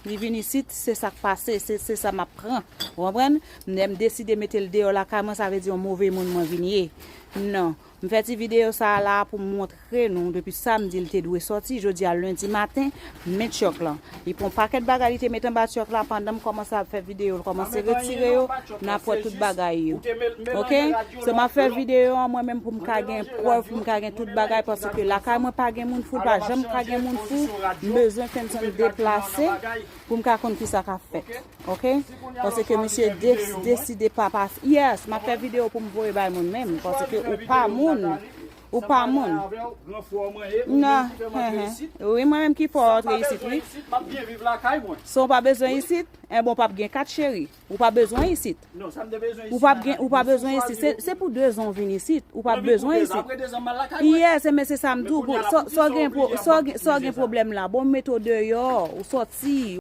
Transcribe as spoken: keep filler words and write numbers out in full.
Li vin isit, se sa k pase, se, se sa m ap pran. Ou konprann? Lè m deside mete l deyò lakay mwen, sa vle di yon move moun mwen vin ye. Non. M fè ti videyo sa a la pou m montre nou, depi samdi l te dwe sòti, jodi a lendi maten, men tchòk lan. Li pran pakèt bagay li te met anba tchòk la, pandan m kòmanse ap fè videyo, l kòmanse retire yo, n ap wè tout bagay yo. Oke? So m ap fè videyo an mwen menm pou m ka gen prèv, pou m ka gen tout bagay, paske lakay mwen pa gen moun fou, pa janm ka gen moun fou, m bezwen fè m sann deplase pou m ka konn kisa k ap fèt. Oke? Paske misye des- deside pa pase. Yes, m ap fè videyo pou m voye bay moun menm, paske ou pa moun. Ou pa moun. Non. Wi, mwen menm ki fè w antre isit, wi. So w pa bezwen isit? Enben, w p ap gen kat, cheri. Ou pa bezwen isit. Ou p ap gen, ou pa bezwen isit. Se, se pou de zan w vin isit. Ou pa bezwen isit. Yes, men se sa m di w. Sa w gen, sa w gen pwoblèm la. Bon, m mete w deyò. Ou sòti.